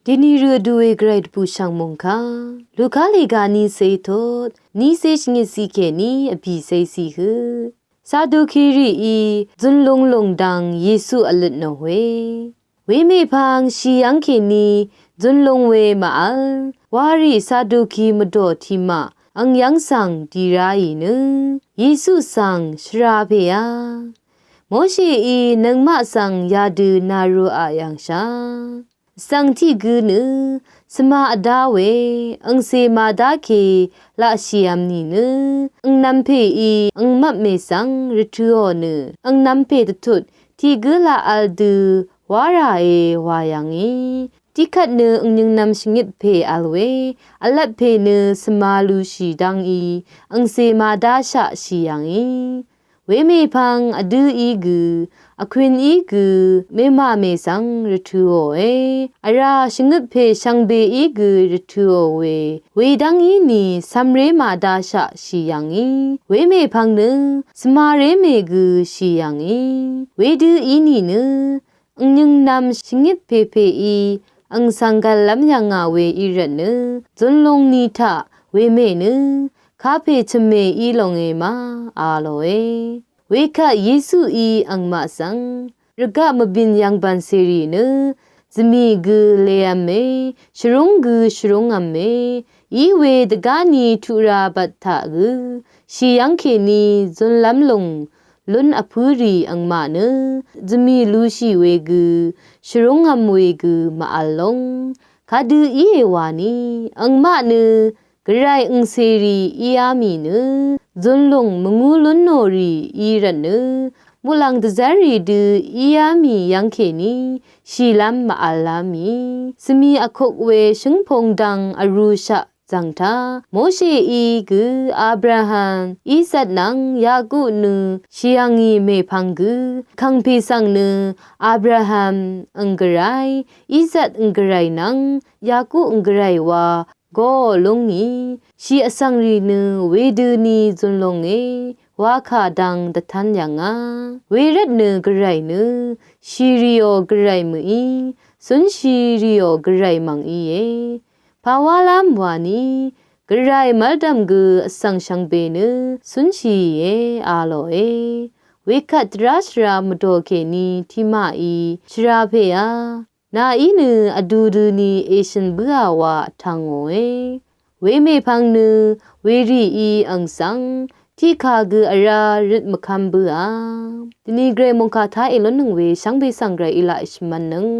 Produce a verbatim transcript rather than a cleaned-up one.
Dini rø vdu we gvray dvbù shv̀ng mòngkà Luka lèga niseí tot niseí shvngit siq kèní vbìseí siq hø. Saduki rìí zunlung lùng dang Yesu vløt nò we. Wemèpvng shì yv́ng kèní zunlung we màvl. Warì Saduki mvdò tiqmaq ang yv́ng svng dì ráì nø Yesu svng shvra pèá. Mosheí nøngmaq svng yadø nàrú aq yv̀ngshà. Vsvng tiq gø nø svma vdá we angcè màdá ke laqshì vm nìnø angnv̄m pèí angmvp mèsvng rvtø̄ò nø angnv̄m pè dvtut tiq gǿ laq vl dø wá ràe wa yv̀ngí. Tiqkvt nø angnyøngnv̄m shvngit pè vl we vlvp pè nø svma lushì dv́ngí angcè màdáshaq shì yv̀ngí. Wemèpvng vdǿ í gø vkwin í gø mèmà mèsvng rvtø̄òe. Vrá shvngøt pè shvngbe í gø rvtø̄ò we wedv́ngí ni cv̄mré màdáshaq shì yv̀ngí. Wemèpvng nø svmaré mè gø shì yv̀ngí. Wedø í nìnø angnøngnv̄m shvngit pèpèí ang svng gv̀llv́m yv̀ngà we í rvtnø zunlung ni taq wemè nø kapè chvmè í lòngē ma a lòe. Wekvt Yesuí angmaq svng rvgaq mvbìn yv̀ngbv̀n cèrì nø zvmì gø lev̄me shvrúng gø shvrúngv̄me í we dvgáni tuq ra bvt taq gø shì yv́ng kèní zunlv́m lùng lún vpǿrì angmaq nø zvmì lushì we gø shvrúngv̄m we gø màvl lóng. Kadø íe wani angmaq nø gvray angcèrì íá mì nø zunlùng mvngú lúnnò rì í rvtnø muqlàng dvzv́rrì dø íá mì yv́ng kèní shìlv́m màvlá mì. Svmì vkuk we shǿngpūng dv̄ng vrūshaq zv̀ngtaq Mosheí gø Abraham, Isak nvng Yaquq nø shì yv̀ngì mèpvng gø vkàngpè svng nø Abraham ang gvray, Isak ang gvray nvng Yaquq ang gvray wa goò lúngì. Shì vsvng rì nø wedøni zunlunge wakà dang dvtv́n yv̀ngà. Wervtnø gvray nø shì rìò gvray mø̀í, cúnshì rìò gvray mv̀ng íe. Pàwálv́m wani gvray mv́ldv̀m gø vsvng shvngbe nø cúnshììe a lòe. Wekvt dvrá shvra mvdò kèní tiqmaqí shvra pèá. Nàí nø vdū døni èshø̀n bǿà wa vtv̄ngòe. Wemèpvng nø werìí ang svng tiqkà gø vrá røt mvkv́m bǿà. Dvni gvray mòngkà tá èlónnøng we shvngbe svng gvray í laq èshvmv̄nnøng.